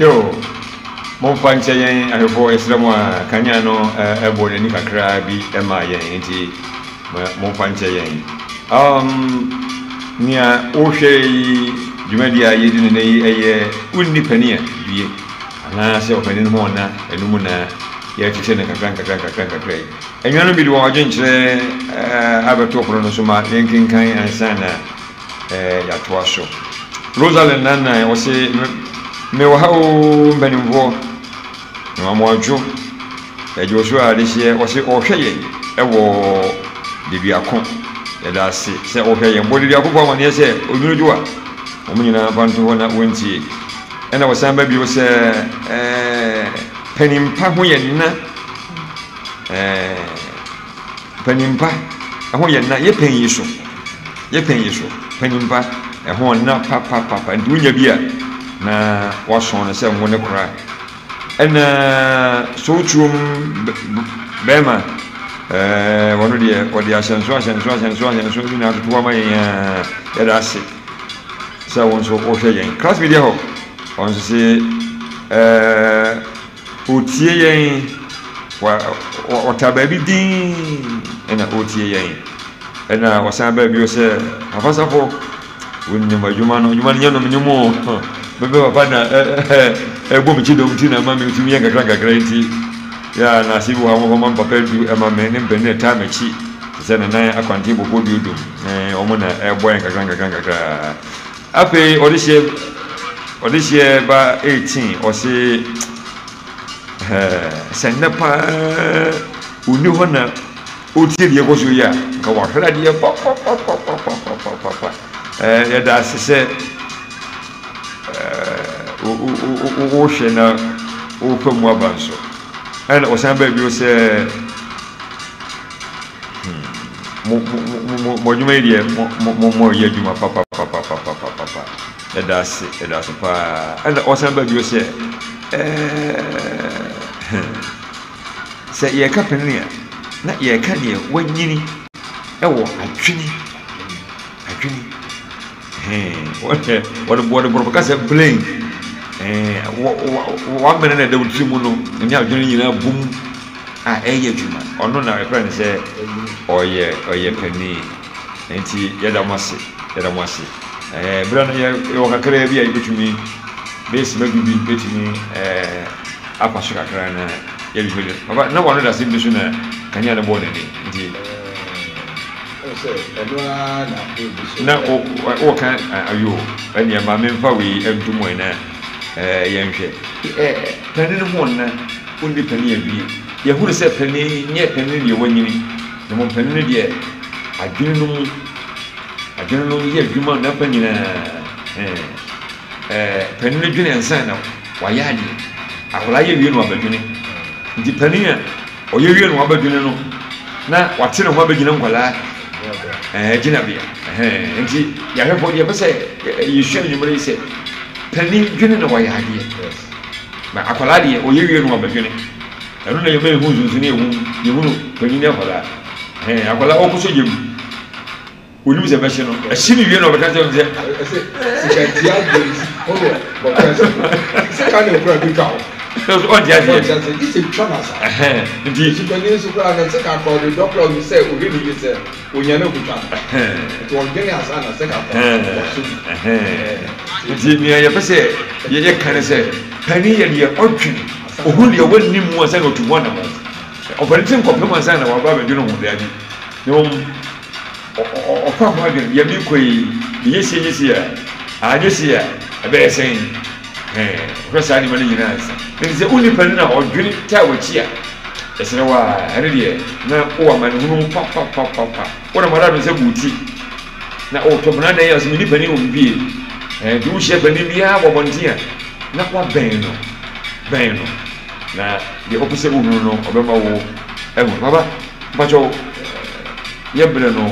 Yo, momfa nkyɛ yɛn ahwɛfoɔ, yɛsrɛ mo a, kanea no ɛbɔ n'ani kakra bi ma yɛn, nti momfa nkyɛ yɛn. Um, nea wohwɛ yi, dwumadi a yɛdi no nɛ yi ɛyɛ wonni panin a due, anaasɛ ɔpanin ho ɔna, ɛno mu na yɛkyekyɛ no nkakra nkakra nkakra nkakra yi. Anuanom bi de wɔn adwenkyerɛ abɛto pono no so ma yɛnkenkan ansa na yɛatoa so. Rosalind Nannan, ɔse, Mewɔ ha oo mpanimfoɔ, mema mo adwo. Ɛgye wo so a adehyeɛ, ɔse ɔhwɛ yɛn ɛwɔ Deduako. Yɛda ase sɛ wohwɛ yɛn. Bɔ Deduakofoɔ amaneɛ sɛ onwunu dwo a, wɔn nyinaa mfa nto hɔ na wɔntie. Ɛna ɔsan ba bio sɛ, ɛɛ, panimpa ho yɛ nna. Ɛɛ. Panin pa, ɛho yɛ nna, yɛ pɛn yi so, yɛ pɛn yi so, panin pa, ɛho nna papapapa, nti wonya bi a, na wasɔn no sɛ ngo ne kora. Ɛna sowtuom bɛrima, ɛɛ, wɔno deɛ, wɔde ahyɛnso, ahyɛnso, ahyɛnso, ahyɛnso bi na atoto ama yɛn a, yɛda ase sɛ wo nso wohwɛ yɛn. Class Media Hub, ɔno nso se, ɛɛ, Ɔretie yɛn. Wa, ɔtaa baabi dinn na ɔretie yɛn. Ɛna ɔsan baa bio sɛ, Papa Safo, wonim adwuma no, adwuma no nyɛ nom nim o. Mepɛ papa na ɛbɔ me kyidɔm nti na ɛma metumi yɛ nkakra nkakra nti. Yɛ a na ase bi wɔ ha wɔmfa ma me papa adu ɛma me ne mpanin a ɛtaa m'akyi te sɛ Nana Akwante Bɔkɔ Duodum. Wɔn na ɛbɔ yɛn nkakra nkakra nkakra. Afei ɔdehyeɛ ɔdehyeɛ ba 18 ɔse ɛɛ sɛ nnɛ paa ɔnni hɔ na ɔretie deɛ ɛkɔ so yi a nka wahwere adeɛ papapapapapapapa. Ɛɛ yɛda ase sɛ ɛɛ wohwɛ na wofa mu aba nso. Ɛna ɔsan baa bio sɛ. Mo mo mo mo mo adwuma yi deɛ mo mo mo mo yɛ adwuma papapapapapapa. Yɛda ase yɛda ase paa. Ɛna ɔsan ba bio sɛ ɛɛ sɛ yɛreka panin a na yɛreka deɛ wanyini ɛwɔ adwene adwene. Hɛn wɔde wɔde borɔfo kasa brain ɛɛ wɔ wɔ w'amene na ɛda wo tiri mu no ne adwene nyinaa bom a ɛyɛ adwuma. Ɔno na yɛfrɛ no sɛ ɔyɛ ɔyɛ panin. Nti yɛda mo ase yɛda mo ase. Ɛɛ berɛ no yɛ yɛwɔ kakraa bi a yɛbɛtumi bɛyɛ sima du bi bɛtumi ɛɛ afa so kakra na yɛde dwumadi. Papa na wɔn da asɛm bi so na kanea no bɔɔ n'ani nti. Na woka ayo ɛneɛ ma memfa wei nto mu ɛ na yɛnhwɛ. Panin ho nna, wonni panin awie. Yɛhunu sɛ panin nyɛ panin deɛ wanyini, na mmom panin no deɛ adwene no mu, adwene no yɛ adwuma n'afa nyinaa. Panin no dwene ansa na wayɛ adeɛ. Akwadaa yɛ wie na wabɛdwene. Nti panin a Ɔyɛ wie no wabɛdwene no na wate ne ho abɛgyina nkwadaa ɛɛ gyinabea ɛhɛn nti yɛahwɛfoɔ deɛ yɛpɛ sɛ yɛsua anwummerɛ yi sɛ panin dwene na wayɛ adeɛ na akwadaa deɛ ɔyɛ wie no wabɛdwene ɛno na yɛma yɛhu nsonsonoeɛ ɛwɔ mu yɛhunu panin ne akwadaa ɛhɛn akwadaa ɔkɔsɔ gya mu. Onim sɛ ɛbɛhye no. Ɛhye no wie na ɔbɛka kyerɛ no sɛ. Ɛsɛ sika tia deɛ nti ɔno ɔka sɛ sika na ekura bi twa hɔ. Ɔnte aseɛ. Ɔnte aseɛ gye sɛ twa na sa. Nti. Nti panin nso koraa na sika kora ɔde dɔ koraa ɔnim sɛ ɔhwɛ ne yie sɛ onya na okutwa no. Nti ɔdwene ansa na sika kora ɔso bi. Nti nea yɛpɛ sɛ yɛka ne sɛ panin yɛ deɛ ɔdwene ɔhunu deɛ wɔnnim mu ansa na ɔtu ho anammɔn. Ɔfa ne ti nkɔpem ansa na waba abɛdwene ho daabi. Na mmom Ɔfa ho adwene, deɛ merekɔ yi, meyɛ sei nyɛ sei a, anyɛ sei a, ɛbɛyɛ sɛn? Ɛhɛn, ɔhwɛ saa nneɛma no nyinaa ansa. Enti sɛ wonni panin a ɔdwene taa w'akyi a, ɛsrɛ wo ara, ɛno deɛ, na wowɔ amanehunu mu papapapapa. Wonam ara de wo nsa gu wo ti, na wotɔ bena dan a, ɔsɛ menni panin wɔ me fie. Ɛhɛn, nti wohyia panin biara wɔ abɔnten a, na woabɛn no, bɛn no, na deɛ wopɛ sɛ wohunu no, ɔbɛma wo ahu. Papa. Mpakyɛw yɛ brɛ no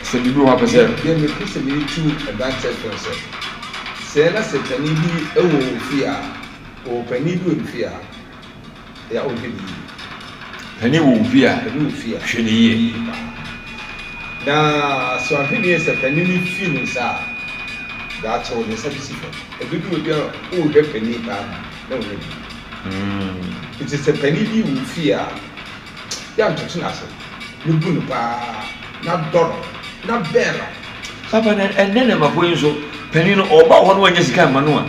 sɛ biribi wɔ hɔ a pɛ sɛ. Deɛ mepɛ sɛ mede tu aberanteɛ fo ne sɛ, sɛ na sɛ panin bi wɔ wo fie a, ɔwɔ panin bi wɔ ne fie a, ɛyɛ a ɔnhwɛ no yie. Panin wɔ wo fie a, Panin wɔ wo fie a, hwɛ no yie. Yie paa. Na sɛ wanhwɛ no yie sɛ panin no fi ne nsa a. Daakye ɔde ne nsa bɛsi fam. Ɛbɛdu baabi a worehwɛ panin paa no, na ɔnyɛ bi. Nti sɛ panin bi wɔ wo fie a, yɛ a ntoto no ase, na bu no paa, na dɔ no, na bɛn no. Papa na ɛnɛ nnɛmafo yi nso, panin no ɔba hɔ na wanya sika amma no a,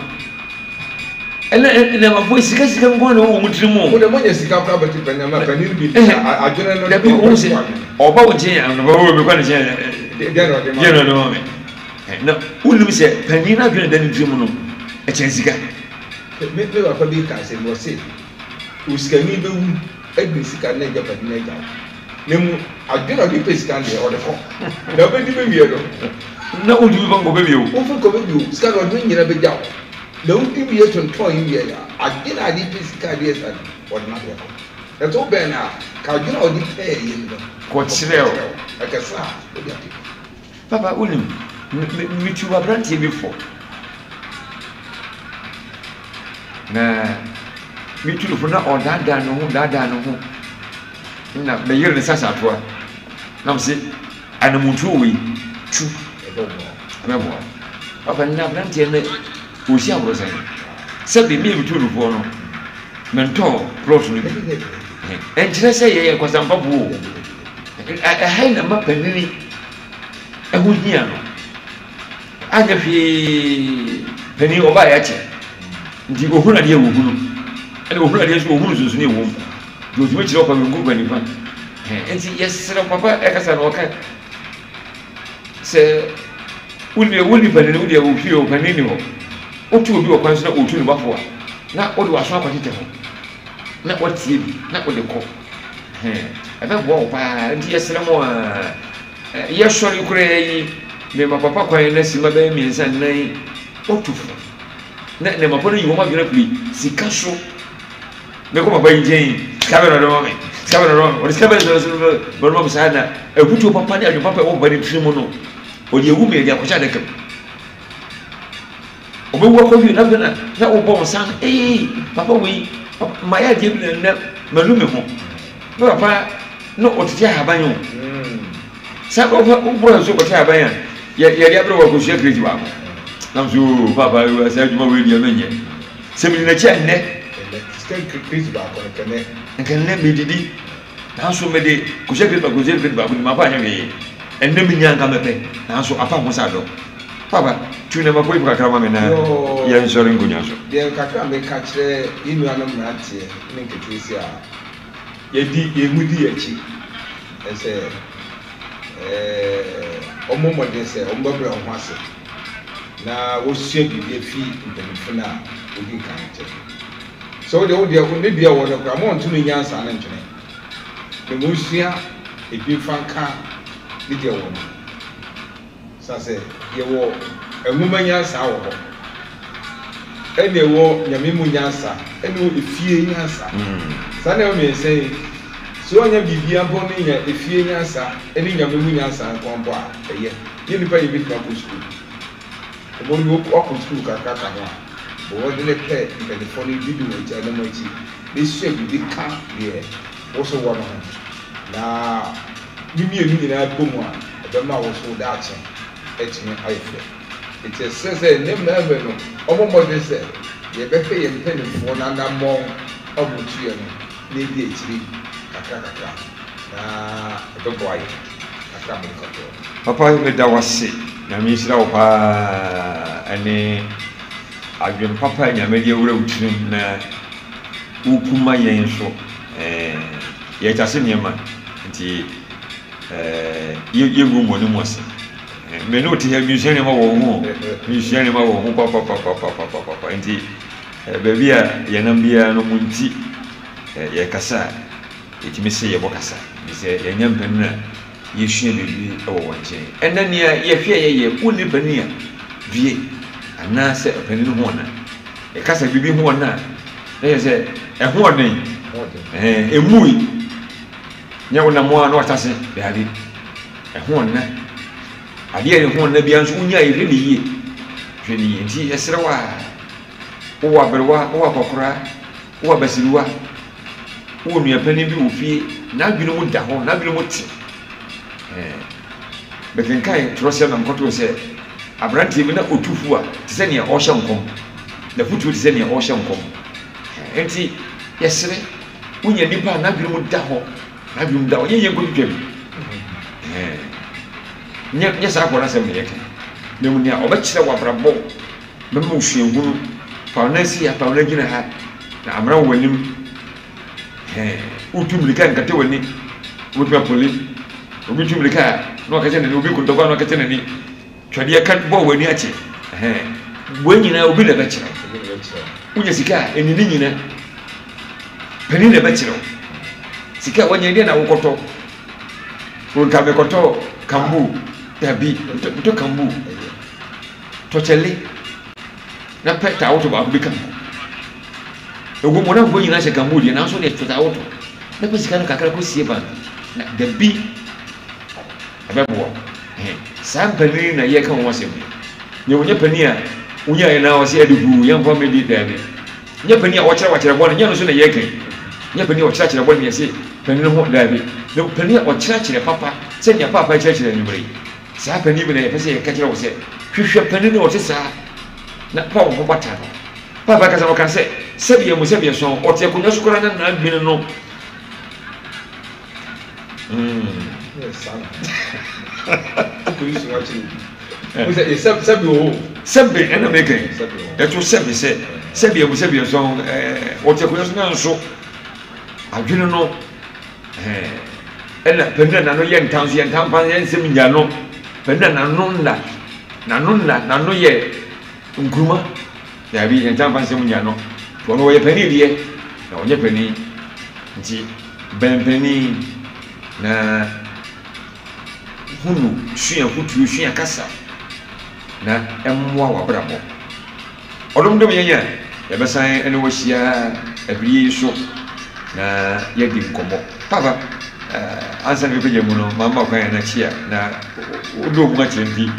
ɛnɛ nnɛmafo yi sika sika nko na ɛwɔ wɔn tirim o. Wo deɛ moanya sika koraa bɛto panin ama panin no bi adwene no. Dabi wɔn sɛ ɔba wo nkyɛn a, ɔba wo mekɔ ne nkyɛn deɛ na ɔde ma deɛ na ɔde ma me. Na wonim sɛ panin no adwene da ne tirim no ɛkyɛn sika. Me me papa bi ka asɛm bi, ɔse osikani bɛwu de ne sika ne n'agyapade no agya wo, na mmom adwene a ɔde pɛ sika no deɛ ɔde kɔ, na wobɛdi bɛwie no. Na wontumi mfa nkɔpɛ bio. Womfa nkɔpɛ bio, sika no ɔde ne nyina bɛgya wo, na wodi wie tontɔn yi wie a, adwene a ɔde pɛ sika de yɛ saa no, ɔde n'adeɛ kɔ. Na sɛ wobɛn no a, ka adwene a ɔde pɛɛ yɛ no kɔkyerɛ wo, ɛkɛse a wode apɛ bi. Papa, wonim, me, me, metuu aberanteɛ bi fo. Na metu no fo na ɔdaadaa ne ho, daadaa ne ho. Na meyere ne sasatoa. Na mese, anamontuo wei, tu. Ɛbɛboa. Papa, na aberanteɛ no, ɔsi aborɔsan. Sɛbe, me a metuu no foɔ no, mentɔɔ plot no bi. Ɛnkyerɛ sɛ yɛyɛ nkwasampafoɔ o. Ɛha na ma panini ɛho hia no. Anyɛ hwee panin ɔbaa yɛ akyɛ nti ohunu adeɛ ohunu ɛna ohunu adeɛ nso ohunu sunsun ɛwɔ mu nti otumi kyerɛ ɔkwa benkum kwa nifa. Nti yɛsrɛ papa ɛkasa na ɔka sɛ wodeɛ wonni panin wodeɛ ofie o panin ni hɔ wotu obi wɔ kwan so na otu ne bafo a na wode w'aso akɔtetɛ ho na watie bi na wode kɔ. Ɛbɛboa wo paa. Nti yɛsrɛ mo a, yɛsɔre koraa yi, mema papa kwan na simma bɛyɛ mmiɛnsa nnan otu fo. Na nneɛma pa no yi wɔn adwene afiri sika so. Mekɔ papa yi nkyɛn, sika bɛn na ɔde ma me? Sika bɛn na ɔde ma me? Ɔde sika bɛn na ɔde ma me saa na afutuo papa ne adwene papa ɛwɔ papa ne tiri mu no, ɔde awu me de akɔhyɛ adaka mu. Ɔbɛwu akɔwie na afei na na wobɔ wo nsa ano ee papa wei mayɛ adeɛ bi na nnɛ manu me ho. Me papa na ɔtete ahaban o. Sɛ wofa wobɔ nso kɔte ahaban a yɛde abrɛ wɔ akosua kireti baako. Nam so oo papa saa adwuma wei deɛ menyɛ. Sɛ medi n'akyi a nnɛ. Sika kireti baako no kɛnɛ. Nka nnɛ medidi nanso mede kosua kireti baako kosua kireti baako di mafa anyɛ hwee. Ɛnnɛ menya nka mɛpɛ nanso afa ho sɛ adɔ. Papa, tu nnɛmafo yi fo kakra ma me na yɛnsɔre nkonnwa so. Deɛ kakra a meka kyerɛ yɛn nuanom mmeranteɛ ne nketeesia a yɛdi yɛn mu di yɛn akyi ne sɛ, wɔmmɔ mmɔden sɛ wɔbɛbrɛ wɔn ho ase na wɔasua biribi afi mpanyimfo no a wɔdi kan no nkyɛn. Sɛ wo deɛ, wo deɛ, ne dua a ɛwɔ no koraa, mma ɔnto ne nyansa no ntwene, na mmom sua ebi mfa nka ne deɛ ɛwɔ no ho. Esiane sɛ yɛwɔ nwoma nyansa wɔ hɔ, ɛna ɛwɔ Nyame mu nyansa, ɛna ɛwɔ efie nyansa. Saa nneɛma mmiɛnsa yi, sɛ woannya biribiara mpo na nya efie nyansa ne Nyame mu nyansa nko ara mpo a, ɛyɛ. Nyɛ nnipa nyinaa bɛtumi akɔ sukuu. Mmom deɛ wakɔ sukuu kakra ka ho a, bɔ mmɔden pɛ mpanimfoɔ no didi wɔn akyi, anam akyi, na sua biribi ka deɛ wo nso wɔ no ho. Na ne mmienu nyinaa bɔ mu a, ɛbɛma wo nso wo daakye atumi ayɛ fɛ. Enti ɛsɛ sɛ nnɛ mmarima no wɔbɔ mmɔden sɛ yɛbɛhwɛ yɛn mpanimfoɔ no anammɔn a wɔtuiɛ no na yɛadi akyiri kakrakakra, na ɛbɛboa yɛn kakra a mede kɔtoɔ no. Papa meda wo ase Nyame nhyira wo paa ɛne adwen papa a Nyame de awura wo tirim na woku ma yɛn nso ɛɛ yɛkyase nneɛma nti ɛɛ yɛngu mmɔne mu ase me ne wote ha mesua nneɛma wɔ wo ho mesua nneɛma wɔ ho papapapapapapa nti baabi a yɛnam biara no mu nti yɛkasa a yɛtumi sɛ yɛbɔ kasa nti sɛ yɛnyɛ mpanin a yɛsua biribi wɔ wɔn nkyɛn ɛnɛ nea yɛhwɛ yɛyɛ wonni panin a due anaasɛ ɔpanin ho ɔna yɛkasa biribi ho ɔna a na yɛ sɛ ɛho ɔden ɛmui Nyɛ wo nam a na watase, daabi. Ɛho nna. Adeɛ a ɛho nna biara nso wonya yɛ hwɛ ne yie. Hwɛ ne yie. Nti yɛsrɛ wo a, wowɔ aberewa, wowɔ akɔkora, wowɔ abasiriwa, wowɔ nuapanin bi wɔ fie, n'adwene mu da hɔ, n'adwene mu te. Mekenkan twerɛsɛm na mekɔtoo sɛ. Aberanteɛ bi na ɔtu fo a, te sɛ nea ɔrehyɛ nkɔm. N'afotuo te sɛ nea ɔrehyɛ nkɔm. Enti yɛsrɛ, wonya nipa a n'adwene mu da hɔ, n'adwene mu da hɔ, nyɛ yɛn nkɔtwitwa bi. Nyɛ nyɛ saa akɔla asɛm na yɛka. Na mmom nea ɔbɛkyerɛ w'abrabɔ, bɛma wo suahunu, fa wo nan si ha, fa wo nan gyina ha, na amena wɔ w'anim. Wotu mmirika nkata w'ani, wobɛtumi apoli. Obi tu mmirika a, na wakɛkyɛ n'ani, obi kontɔkwa na wakɛkyɛ n'ani. Twɛdeɛ ka bɔ w'ani akyɛ. Wei nyinaa obi na ɛbɛkyerɛ wo. Wonya sika a, ɛni ne nyina. Panin na ɛbɛkyerɛ wo. Sika a wanya deɛ na wokɔtɔ. Nka mekɔtɔ kambu. Dabi, ntɔ kambu. Tɔkyɛle. Na pɛ taawoto baako bi ka ho. Ɛwom, wɔn afoforɔ nyinaa hyɛ kambu deɛ, nanso deɛ tɔ taawoto. Na pɛ sika no kakra kɔsie bank. Na dabi, ɛbɛboa wo. Saa mpanin yi na yɛreka wɔn asɛm yi. Nea ɔnyɛ panin a wonyaeɛ na ɔsɛ ɛde guu yɛmfa mmɛdi daabi. Nyɛ panin a ɔkyerɛ wakyerɛ bɔne, nyɛ no nso na yɛreka yi. Nyɛ panin a ɔkyerɛkyerɛ bɔne na yɛse panin ho daabi. Na panin a ɔkyerɛkyerɛ papa sɛnea paapa kyerɛkyerɛ anwummere yi. Saa panin bi na yɛpɛ sɛ yɛka kyerɛ wo sɛ hwehwɛ panin a ɔte saa na fa wo ho bata no. Paapa kasa no ɔka sɛ sɛdeɛ mu sɛdeɛ sɔn ɔte akonnwa so koraa na n'adwene no. Sɛbe ɛna meka yi ɛto sɛbe sɛ sɛbe ɛmu sɛbe ɛsɔn ɛɛ wɔte akonnwa so nanso adwene no ɛɛ ɛna panin a n'ano yɛ ntan so yɛ ntan pa yɛ nsɛm nya no panin a n'ano nna n'ano nna n'ano yɛ nkuruma. Daabi, yɛn ntamfa nsɛm nnya no. Nti ɔno ɔyɛ panin deɛ, na ɔnyɛ panin. Nti bɛn panin na hunu, sua afotuo, sua kasa na ɛmmoa w'abrabɔ. Ɔdom dom yɛn a, yɛbɛsan ne wo ahyia afidie yi so na yɛadi nkɔmmɔ. Papa, ansa na mebɛpagya mu no, mamma kwan na kyia na wodɔ mu akyerɛ nti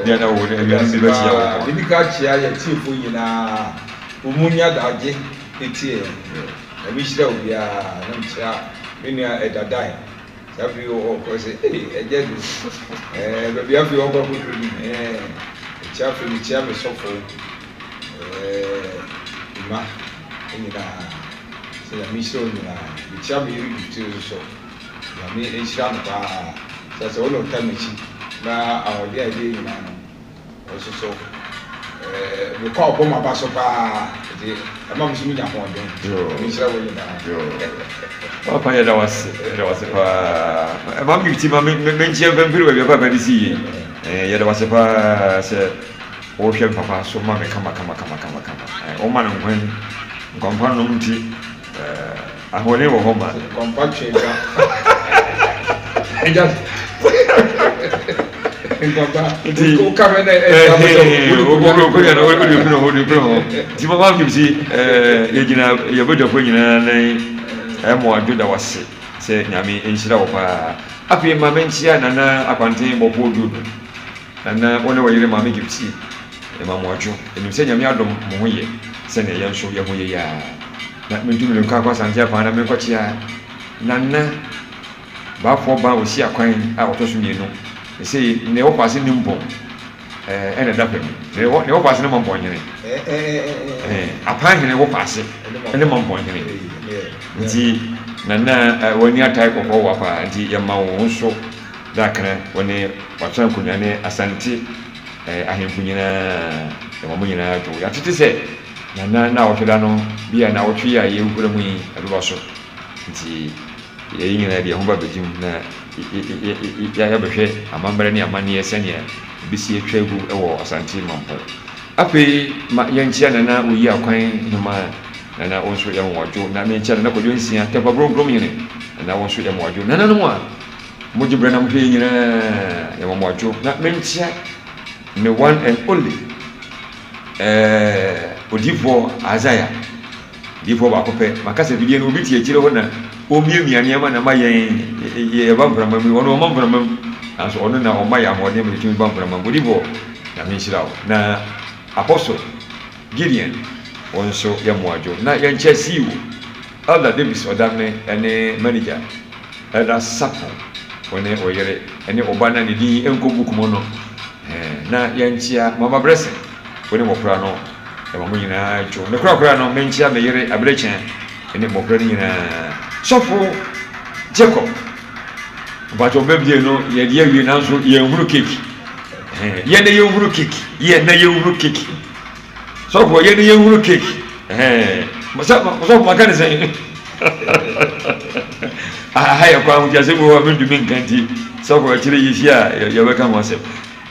deɛ na wo ne anuanom bi bɛkyia wo ho. Medi ka kyia yɛn atiefoɔ nyinaa, wɔn nya daagye tie yɛn. Nyame nhyira obiara na mekyia me nua Elder Dan. Saa bere yi ɔkɔ sɛ ee ɛgya du ɛɛ baabi afei ɔkɔ akɔduru ni ɛɛ mekyia afei mekyia me sɔfo ɛɛ mma nyinaa. Sɛ Nyame nhyira wo nyinaa. Mekyia me yere Gifty nso so. Nyame nhyira no paa. Sɛ sɛ wo na ɔta m'akyi na ahoɔden a ɛde yɛ nyinaa no ɔno nso so ɛɛ mekɔ a ɔbɔ m'aba so paa nti ɛma me nso menya ahoɔden. Nyame nhyira wo nyinaa. Papa yɛda wo ase yɛda wo ase paa. Maame Gifty ma menkyia mfa mfiri baabi a papa de sii yei. Yɛda wo ase paa sɛ Wohwɛ me papa so ma me kama kama kama kama kama. Eh, woma no nkwa nkwampa nom nti eh, ahoɔden wɔ hɔ ma. Nkwampa twe ba. Ɛgya nkwampa. Nti woka hwɛ na ɛgya bɛ sɛ wode konya no wode kunu ho wode kunu ho. Nti mama mi si eh, yɛgyina yɛbɛdwafoɔ nyinaa nan ɛmo adwo da wase sɛ Nyame nhyira wo paa. Afei ma menkyia Nana Akwanten Bɔfoɔ Duodu. Nana wo ne wo yere Maame Gifty yɛma mo adwo. Yɛnim sɛ Nyame adom mo ho yɛ sɛnea yɛn nso yɛn ho yɛ yi ara. Na mentu mirika nkɔ Asante Afaa na menkɔkyea Nana Baafoɔ Ba Osiakwan a ɔtɔ so mmienu. Sesei nea ɛwɔ Kwase Nimpɔn ɛna ɛda fam. Nea ɛwɔ Kwase ne Mampɔn hene. Apan hene wɔ Kwase ne Mampɔn hene. Nti Nana w'ani atae kɔkɔɔ wa paa nti yɛma wo nso Daakra wo ne Watena Nkonwa ne Asante ahemfo nyinaa, yɛma mo nyinaa dwo. Yɛatete sɛ Nana naawɔtwe da no, bi a naawɔtwe yi a yɛwura mu yi ɛbɛba so. Nti yɛn nyinaa de yɛn ho ba bɛgye mu na yɛabɛhwɛ amammerɛ ne amanneɛ sɛnea ɛbɛsi atwa agu wɔ Asante Mampɔn. Afei ma yɛnkyea Nana Oyi Akwan Hemaa, Nana wo nso yɛma wo adwo. Na menkyea Nana Kwadwo Nsia, Tɛmpa Bromkrom Hene, Nana wo nso yɛma wo adwo. Nananom a Mogye berɛ na mohwɛ yɛn nyinaa, yɛma mo adwo. Na menkyea me one and only eh, odiyifoɔ Isaiah, odiyifoɔ baako pɛ. Maka sɛ fidie no obi te akyire hɔ na ɔmiamia nneɛma na ma yɛn yɛba mframa mu. Ɔno ɔma mframa mu, nanso ɔno na ɔma yɛn ahoɔden ma yɛtumi ba mframa mu. Odiyifoɔ, Nyame nhyira wo. Na Apostle Gideon, wo nso yɛ mo adwo. Na yɛnkyɛ CEO, Elder Davis Ɔdamne ne Manager Elder Sapon, wo ne wo yere ne wo ba no a ne din nkɔ book mu no. Ɛhɛn, na yɛnkyea Mama Blessing, wo ne mmɔfra no, yɛma mo nyinaa dwo. Ne korakora no, menkyea me yere Abirekyɛ ne mmɔfra no nyinaa. Sɔfo Jacob, mpakyɛ wo birthday no yɛde awie nanso yɛnhunu cake. Ɛhɛn, yɛn na yɛnhunu cake, yɛn na yɛnhunu cake. Sɔfo, yɛn na yɛnhunu cake. Ɛhɛn, sɔfo maka ne sɛn? Aha yɛ kwan ho nti asɛm bi wɔ hɔ a mentumi nka nti sɔfo akyire yɛhyia a yɛbɛka ho asɛm.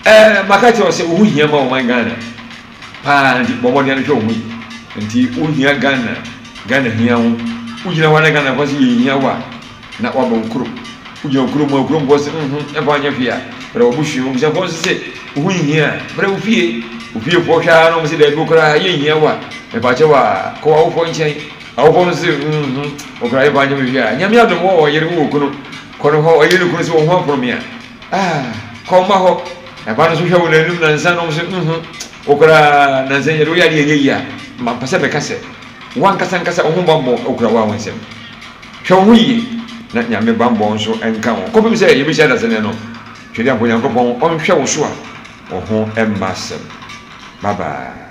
Ɛɛ maka kyerɛ wo sɛ wo ho hia ma ɔman Ghana paa nti bɔ mmɔden hwɛ wo ho yi nti wohia Ghana Ghana hia wo wogyina hɔ na Ghana fo sɛ yɛhia wo a na waba wo kurom wogyina wo kurom a kurom foɔ sɛ nhu ɛmfa nyɛ hwee a brɛ w'abusua w'abusuafoɔ nso sɛ wo ho nhia a brɛ wo fie wo fiefoɔ hwɛ ara na wɔn sɛ daabi wo koraa yɛnhia wo a mepakyɛw a kɔ w'awofoɔ nkyɛn Awofo no se, Nhmm, okura yɛ nye me hwɛ a, Nyame adom wowɔ ɔyere, wowɔ kunu, kɔ no hɔ, ɔyere ne kunu se wɔn ho apono me a, ah, kɔ mma hɔ. Ɛba no nso hwɛ wɔn anim nansa na wɔn se, Nhmm, wo koraa nansa yi yɛde wo yɛ adeɛ ɛnyɛ yie a, mampɛ sɛ meka sɛ, wo ankasa ankasa wo ho bammɔ okura wo a wo nsam. Hwɛ wo ho yie na Nyame bammɔ nso nka wo. Kɔpem sɛ yɛbɛhyia dasenɛ no, Twedeampo Nyankopɔn ɔnhwɛ wo so a wo ho mma asɛm. Bye bye.